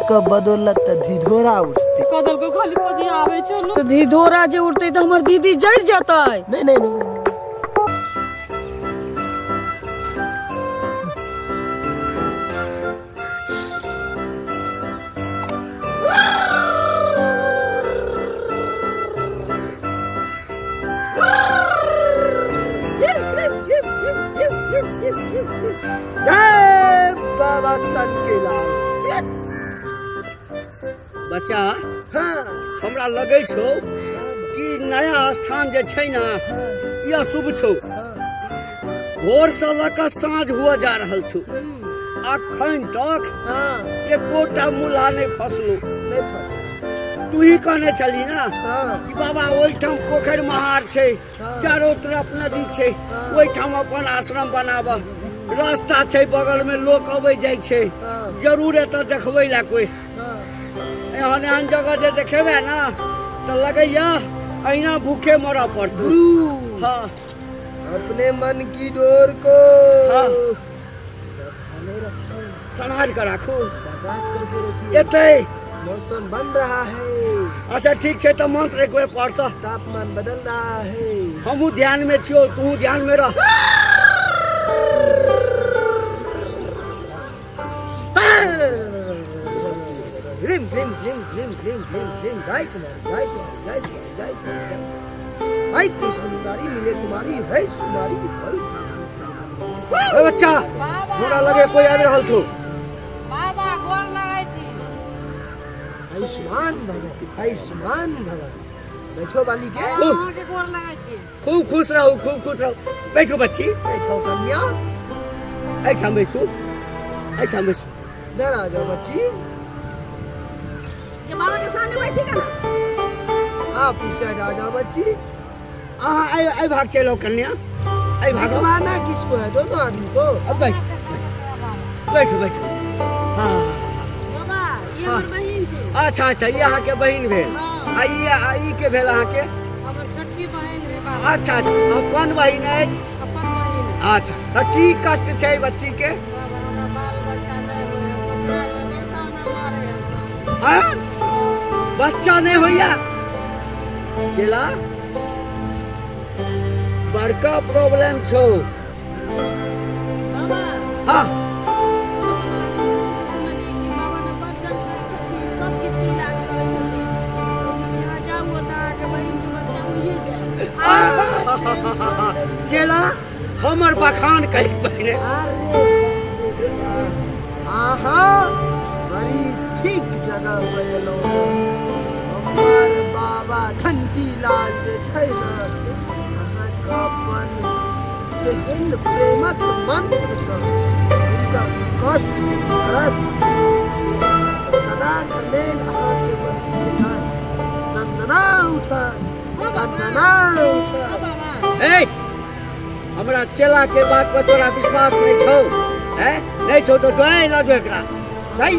के बदौलत त धिधोरा उठते। कदल को खाली पजी आवे छो न। त धिधोरा जे उठते त हमर दीदी जड़ जतै। नहीं नहीं नहीं। जय बाबा सन के लाल। बच्चा, हाँ, हमरा लगै छौ कि नया स्थान जे छै ना, ई अशुभ छौ। भोर से लऽ कऽ साँझ हुआ जा रहल छौ, अखन तक एकोटा मुला नहि फसलो। नहीं फसलो। तू ही कहने छली ना कि बाबा ओहिठाम पोखरि महार छै, चारो तरफ नदी छै, ओहिठाम अपन आश्रम बनाब, रास्ता छै बगल में, लोक अबै जाइ छै, जरूर एतऽ देखबै ला कोई। एहन एहन जगह जे देखेबै ना तऽ लगैया अहिना भूखे मरऽ पड़त। हाँ, अपने मन की डोर को हाँ। संभाले रखिए, संभाल कर राखू, बर्दाश्त करके रखिए। एतै मौसम बन रहा है। अच्छा ठीक छै, तऽ मंत्र एक बेर पढ़तऽ। तापमान बदल रहा है। हमहूँ ध्यान में छियौ, तू ध्यान में रह। ह्रीम ह्रीम ह्रीम ह्रीम ह्रीम ह्रीम ह्रीम गाय कुमारी गाय कुमारी गाय कुमारी गाय कुमारी गाय कुमारी मिले कुमारी है सुमारी फल। ए बच्चा, हमरा लगे कोई आबि रहल छौ। बाबा गोर लगै छी। आयुष्मान भव, आयुष्मान भव। बैठो बाली के। अहाँ के गोर लगै छी। खूब खुश रहू, खूब खुश रहू। बैठो बच्ची, बैठो कन्या। एहिठाम बैसू, एहिठाम बैसू। इधर आ जाओ बच्ची। ये बाबा के सामने बैसी का ना। आप इस साइड आ जाओ बच्ची। अहाँ एहि भाग चलि आउ कन्या, एहि भाग। माना किसको है? दोनों आदमी को। अब बैठो बैठो बैठो। हाँ बाबा, ई हमर बहिन छै। अच्छा अच्छा, ई अहाँके बहिन भेल। आ ई के भेल अहाँके? हमर छोटकी बहिन भेल बाबा। अच्छा अच्छा, अपन बहिन अछि? अपन बहिन। अच्छा, तऽ की कष्ट छै बच्ची के? बाबा हमरा बाल बच्चा नहि होइया, ससुराल मे डंडा ना मारैया सब। हाँ, बच्चा नहीं होइया? चेला, बड़का प्रॉब्लम छौ। बाबा हाँ, सुनली कि बाबा ने बड़ डंडा छथिन, सब किछु के इलाज करै छथिन। यहाँ जाउ तऽ अहाँके बहिन के बच्चा होइए जायत। चेला, हमर बखान कही पहिने। अरे आहा, बड़ी ठीक जगह पर एलहुँ। हमर बाबा घंटी लाल जे छै ने, अहाँके अपन तेहन प्रेमक मंत्रसँ हुनकर कष्ट दूर करत जे सदाके लेल अहाँके बहिन दंदना उठत, दंदना उठत। ए, हमरा चेला के बात पर तोरा विश्वास नहीं छौ? हैं, नहीं छौ तो जो लऽ जो एकरा। नहीं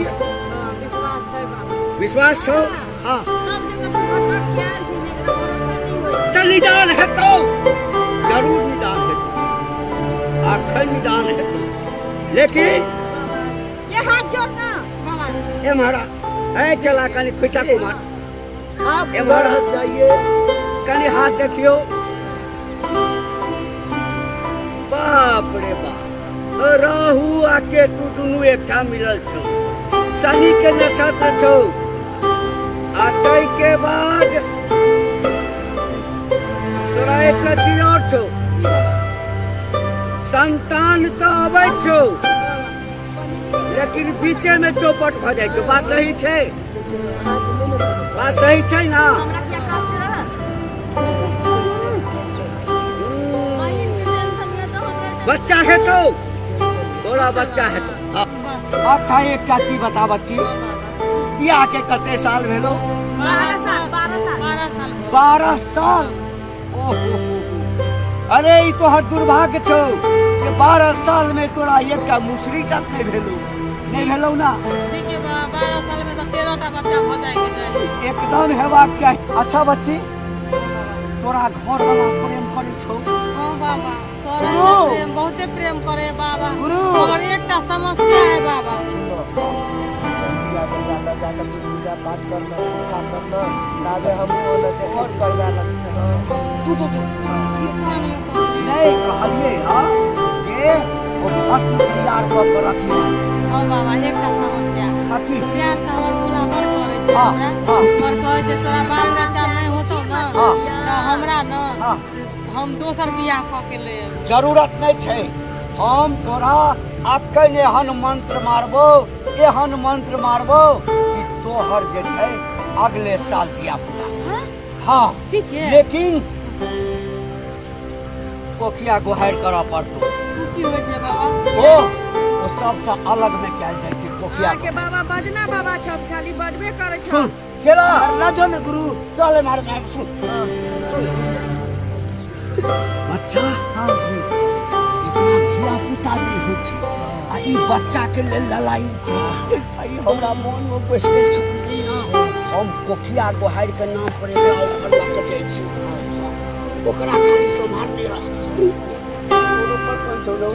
विश्वास छै बाबा। विश्वास छौ? हाँ, सब जगह से भटक के आयल छी, एकरा भरोसा नहीं होय। तऽ निदान हेतौ, जरूर निदान हेतौ, अखन निदान हेतौ। लेकिन ये हाथ जोड़ना बाबा। एम्हरा ए चला, कनि खुचा कुमार, आप एम्हर उधर जाइए। कनि हाथ देखियौ। बाप रे बाप, राहु आ केतु दुनू एकठाम मिलल छौ, शनि के नक्षत्र छौ, आ ताहि के बाद तोरा एकटा चीज और छौ, संतान तऽ अबै छौ लेकिन बीचे में चौपट भऽ जाइ छौ। बात सही छै? बात सही छै ना? हमरा किया कष्ट रहत? बहिन के टेंशन ये तऽ हमरा। बच्चा हेतौ, तोरा बच्चा हेतौ। अच्छा एकटा चीज बता बच्ची, बियाह के कते साल भेलो? 12 साल। 12 साल। 12 साल। 12 साल? ओहो, अरे ई तोहर दुर्भाग्य छौ जे 12 साल में तोरा एकटा मुसरी तक नहीं भेलो। नहीं भेलो ना? ठीक है बाबा, 12 साल में तो 13 टा बच्चा हो जाए के चाही। एकदम हेबाक चाही। अच्छा बच्ची, तोरा घर वाला प्रेम करै छौ? हाँ बाबा, तोरा प्रेम बहुते प्रेम करे बाबा। गुरु मगर एकटा समस्या है बाबा। सुनो, बिया जाकर तू पूजा पाठ करना पूजा करना ताबे हम ओने देखै छी परिवार लग छै। तू तू तू नहीं कहलिए हां जे ओ भस्म तैयार क के रखिए। हां बाबा एकटा समस्या है की प्यार त हमर दूल्हा बड़ करै छै हमरा और कहै छै तोरा बाल बच्चा नहीं होतो ना त हमरा ना हम दोसर बियाह क के लेब। जरूरत नहीं छै, हम तोरा अखन एहन मंत्र मारबो एहन मंत्र मारबो कि तोहर जे छै अगले साल दिया पुता। हाँ ठीक है, लेकिन कोखिया गोहार करऽ पड़तो। की होइ छै बाबा? ओ सबसे अलग में कयल जाइ छै कोखिया के। बाबा बजना बाबा छब खाली बजबे करै छ। सुन चला ना जो ने गुरु चल मार सुन सुन बच्चा। हां इतना धिया पुता नहीं होइ छै आ ई बच्चा के लेल लड़ाई छै आ ई हमरा मन में बसि गेल छै। हम कोखिया गोहार के नाम पर एकरा ऊपर लऽ के जाइ छी, ओकरा खाली सम्हारने रह। पसंद छौ ने?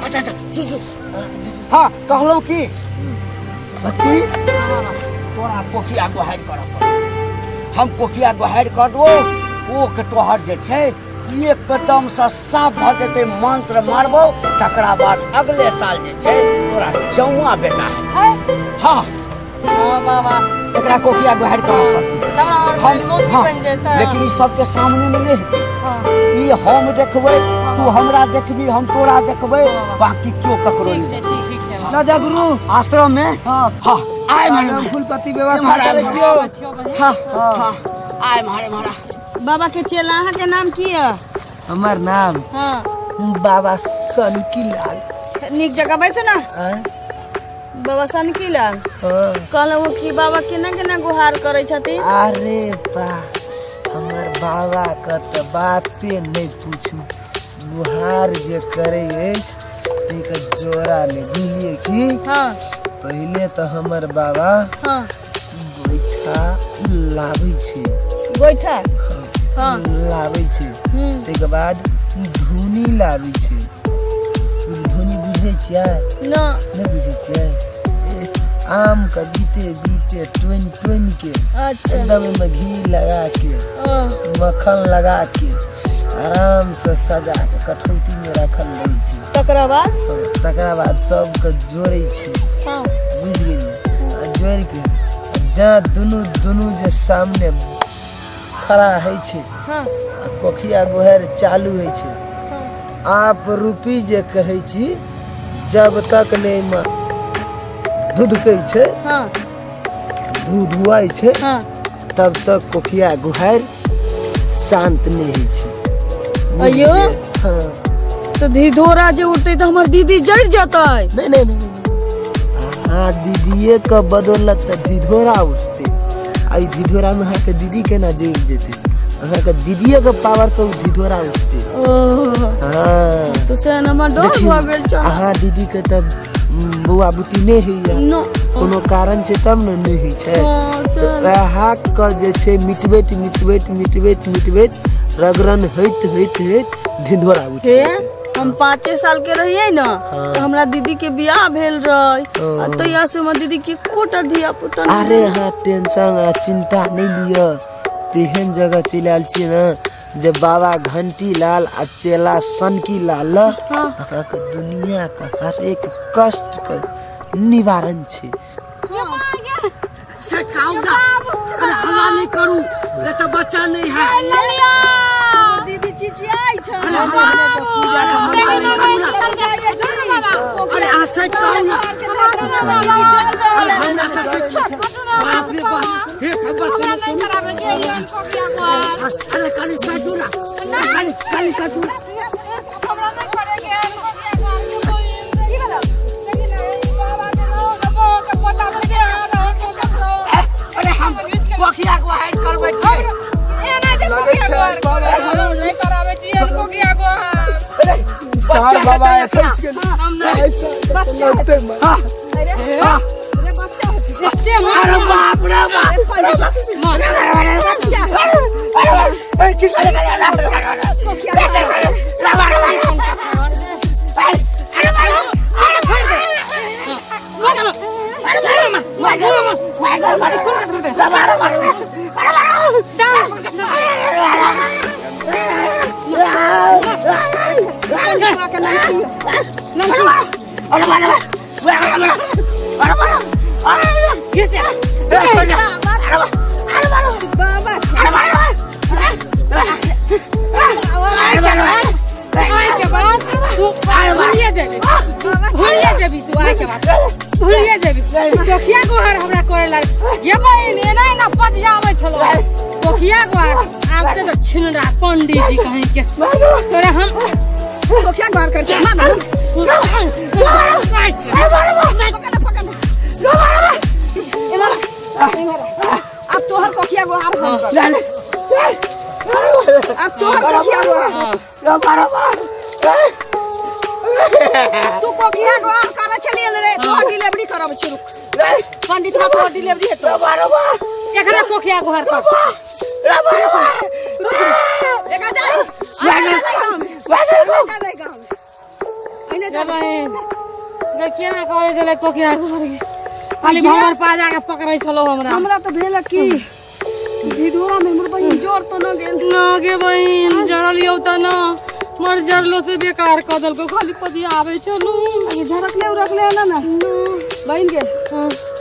अच्छा अच्छा सुन सुन। हाँ कहलहुँ की बच्ची तोरा कोखिया गोहार करऽ पड़त। हम कोखिया गोहार कर दो कोख तोहर जे छै एकदम से साफ भऽ जेतै। मंत्र मारबो तकरा बाद अगले साल जे छै तोरा चौआ बेटा है। हाँ हाँ बाबा एकरा कोखिया गोहार करऽ पड़तै। हम बन जेतै, लेकिन ई सबके सामने में नहीं हेतै। ई हम देखबै तू हमरा देखबी हम तोरा देखबै, बाकी क्यों ककरो ठीक छै ठीक छै। ना जा गुरु आश्रम में। हाँ हाँ आय मारे फूल पत्ती व्यवस्था करै छियौ। हाँ हाँ आय मारे मारा। बाबा के चेला अहाँ के नाम की है? हमर नाम हाँ बाबा सनकी लाल। नीक जगह बैसे ना बाबा सनकी लाल। हाँ कहलहुँ कि बाबा केना केना गुहार करै छथिन? अरे बा हमर बाबा के तऽ बाते नहीं पूछू, गुहार जे करे अछि ताहिके जोड़ा नहि बुझलियै की। हाँ पहिले तऽ हमर बाबा हाँ गोइठा लाबै छै। गोइठा हाँ लाबै छै, ताहिके बाद धुनी लाबै छै। धुनी बुझै छियै? ना नहि बुझै छियै? आम के बीते बीते टोनि टोनि के अच्छा एकदम ओहिमे घी लगा के मक्खन लगा के आराम से सजा के कठौती में राखल रहै छै। तकरा बाद? तकरा बाद सबके जोड़ै छै। हाँ बुझि गेलियै? आ जोड़ि के जा दुनू दुनू जे सामने खड़ा होइ छै। हाँ आ कोखिया गोहार चालू होइ छै। आप रूपी जे कहै छी जब तक नहि धुधकै छै। हाँ धुधुआइ छै। हाँ तब तक कोखिया गोहार शांत नहि होइ छै। अयो हाँ तो धिधोरा जे उठतै तऽ हमर दीदी जरि जेतै। नहीं नहीं नहीं हाँ दीदीए के बदौलत तऽ धिधोरा उठतै। आ ई धिधोरा में अहाँके दीदी केना जरि जेतै? अहाँके दीदीए के पावर से धिधोरा उठतै। हाँ तो से हमर डर भऽ गेल छल। अहाँ दीदी के तऽ बौआ बुती नहि होइया, कोनो कारण छै तब ने नहि होइ छै। तऽ वएह जे छै मिटबैत मिटबैत मिटबैत मिटबैत रगरन होइत होइत होइत धिधोरा उठै छै। हम 5 साल के रहियै ना तो हमरा दीदी के बियाह भेल रहे, आ तहिया से हमर दीदी के एकोटा धिया पुता। अरे हाँ टेंशन आ चिंता नहीं लिअ, तेहन जगह चलि आयल छियै ने जे बाबा घंटी लाल आ चेला सनकी लाल। अहाँके दुनिया के हर एक कष्ट के निवारण छै। अरे हल्ला नहीं करू, नहीं तो बच्चा नहीं है। दीदी चिचियाइ छै। अरे अरे अहाँ सच कहू ना। अरे हमरा से सच बाप रे बाप, हे बच्चा नहीं कराबै छै। अरे खाली सटू ना, खाली खाली सटू ना। हमरा नहीं करे के कोखिया गोहार के बहिन। की भेलो? लेकिन ई बाबा के नाम के पता नहीं के अहाँ के ककरो। अरे हम कोखिया गोहार करबै छियै। एना जे कोखिया गोहार नहीं कराबै छियै कोखिया गोहार। सार बाबा खसि गेल। हम नहीं बच्चा हां अरे अरे बच्चा होते। अरे बाप रे बाप, बच्चा अरे की करे कोखिया अरे अरे मार मार मार कोन करते मार मार कोखिया गोहर हमरा करे लाग ये बहिन एना एना पतियाबै छलो कोखिया गोहर आब ते छिनरा पंडित जी कहीं के तोरा हम कोखिया गोहर कर मार अब तोहर कोखिया गोहर हम कर अब तोहर कोखिया गोहर तू कोखिया गोहर करे छलिए रे तोहर डिलीवरी करब शुरू पंडित का तोहर डिलीवरी हेतो एकरा कोखिया गोहर कर एका जाई एना जाई गे केना कहै छलै कोखिया गोहर के खाली भंगर पाजा के पकड़ै छलो हमरा हमरा त भेल की ढिढोरा में हमर बहिन जोर तो न गेल न गे बहिन जरलियौ त न मर जरलो से बेकार क देलको खाली पतिया आबै छलो अरे झरकले उरकले ना ना बहिन के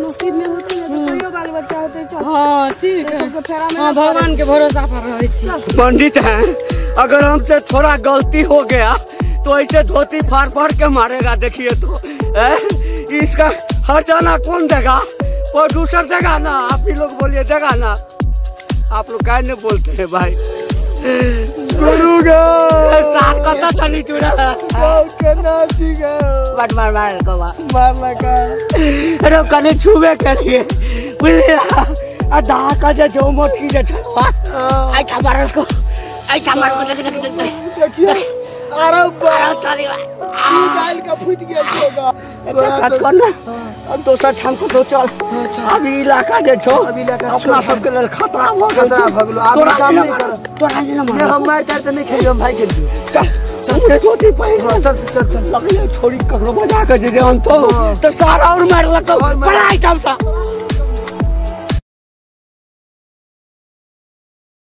नसीब में होते ना तो कहियो बाल बच्चा होते चल हां ठीक है हां भगवान के भरोसा पर रहै छी। पंडित हैं अगर हमसे थोड़ा गलती हो गया तो ऐसे धोती फाड़ फाड़ के मारेगा देखिए तो इसका हर जाना कौन देगा प्रोड्यूसर देगा ना आप ही लोग बोलिए देगा ना आप लोग क्या नहीं बोलते हैं भाई सार कता चली तोरा बट मार मार को मार लगा अरे कने छुबे करिए बुझलिए आ दा का जे जो मोटकी जे छलवा आई था मारल को आई था मार को देख देख देख देखिए अरे अरे तारी दाल का फूट गया होगा काज कर ना अब दोसर ठाम को तो चल अभी इलाका जे छो अपना सब के लेल खतरा भ गेल खतरा भ गेल आब काम नहीं कर तोरा जे ना हम मार तार त नहीं खेलियो हम भाई के चल चल रे धोती पहिर चल चल चल लगले छोड़ी ककरो बजा के जे हम तो सारा और मारलक पलाई काम सा।